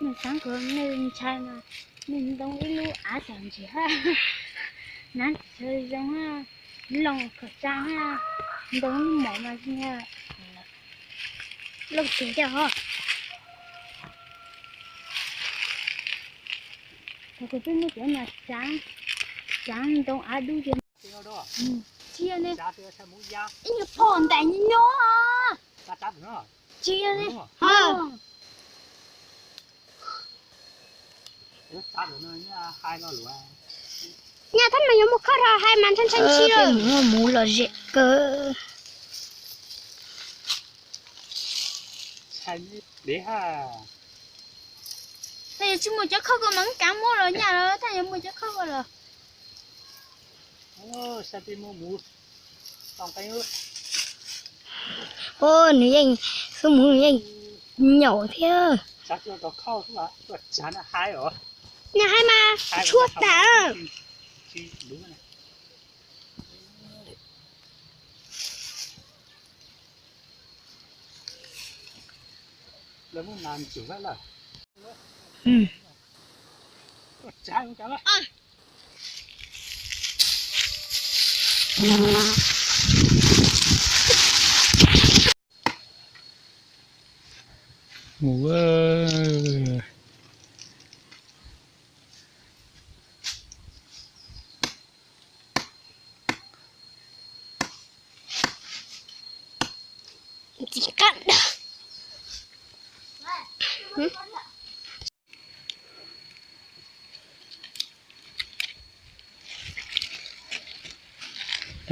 Nws xav kom nws ntshai mas nws ntoo ib lub av tam ntsis hab, hnav tsis tshua zoo hab, loo khaum tsa hab, ntoo lub mom mas loj tiag tiag hos. Thaum kuv twb muab cov mas tsav, tsav ntoo av dub tiag. Tsis yog ne, ib nyuag phom ntais nyob nyob. Tsis yog ne. Nyaj thab mas yuav muaj khob rau hais mas ntshai ntshai ntshai. Muaj muv lom zem kawg. Tab yog tsis muaj cov khob ko mas kav muab los nyaj los, tab yog muaj cov khob ko los. Nws yeej, xub muv nws yeej nyaum thiab. Nws hais mas tshuab tas.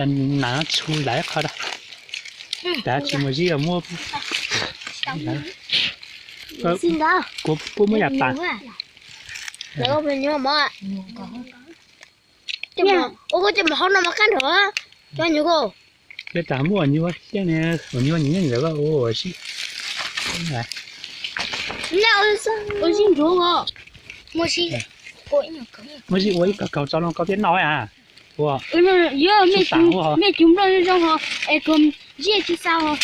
Nas txhu lawm qhov, tas tsis muaj zib muab, kuv muab yam tas. Ua koj coj mus hauv no mas qab nrog cov nyuag ko. Peb tas muaj nyuag thiab ne, nyuag nyiam ntawd ua si. Ua si nrog, muaj si ua ib kaug kaug tso no koj thiab noj a. Ua, mej cug nplaj zoo ho es kag ziaj tsis xaus,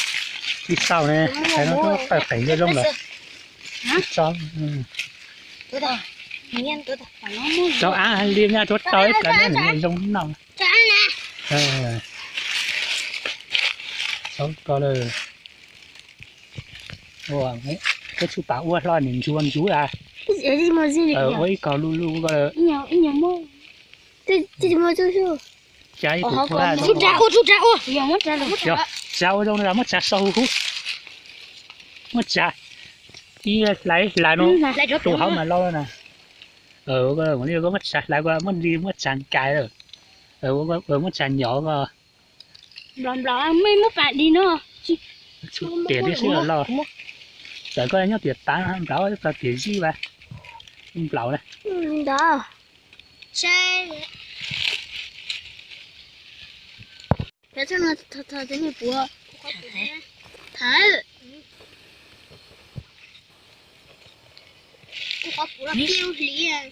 tsis xaus ne, hais no tawg qees zoo lawm. Cov av li nyaj tuav taug ib plaws zoo noj. Ko lawm. Koj tsuj tas ua hlo nws ntsuag ntsuag a. Ua ib kaug luj luj ko lawm. Cas ib tug ua, tsav ua zoo, muab tsav sau huv huv, muab tsav ib hlais ib hlais no, tus hauv mas loj na. Li ko muab tsav hlais ko, muab li muab tsav nkais lawm, muab tsav nyom ko. Nplaum nplaum mej muab pas di no. Tias tib si loj, txawm koj nyob tias tav nplaum txog tias zib vas, nplaum na. Ntawd. Thawb. Kuv qhov puav los pib lub hliv.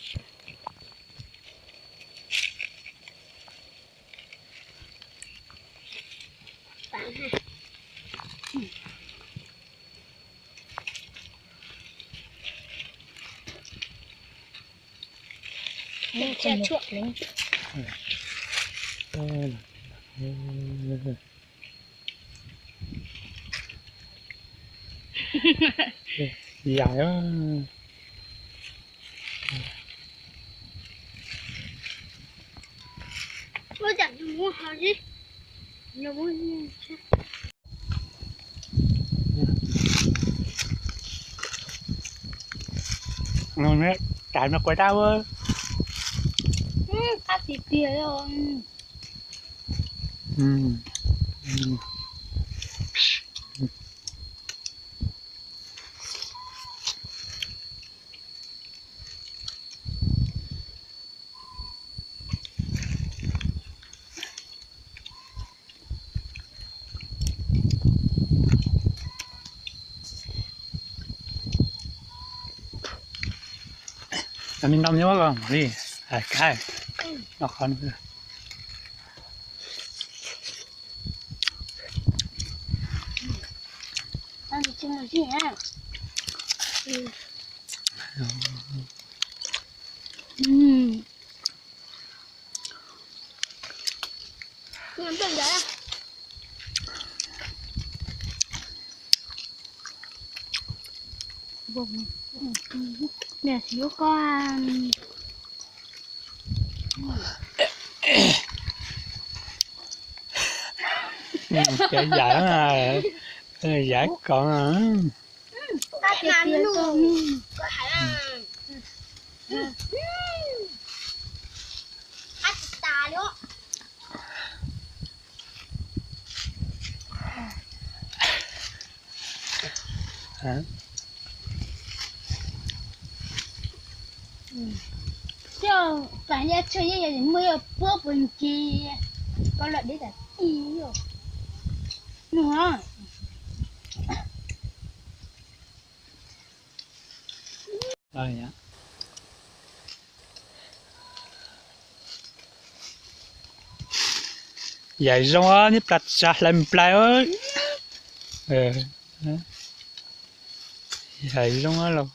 Yam. Caiv no quav dab. Qab tiag tiag. Cov me ntoo nyob ko li, hais kab, no qhov no. Niam txiv koj. Cov yav, yav kom. Coj txav ya tshuaj yeej yog muaj yog puab puas ncig, koj los deb tas ti yom. Nug. Yam zoo os, niag plas tsav hlawv nplai. Yam zoo los.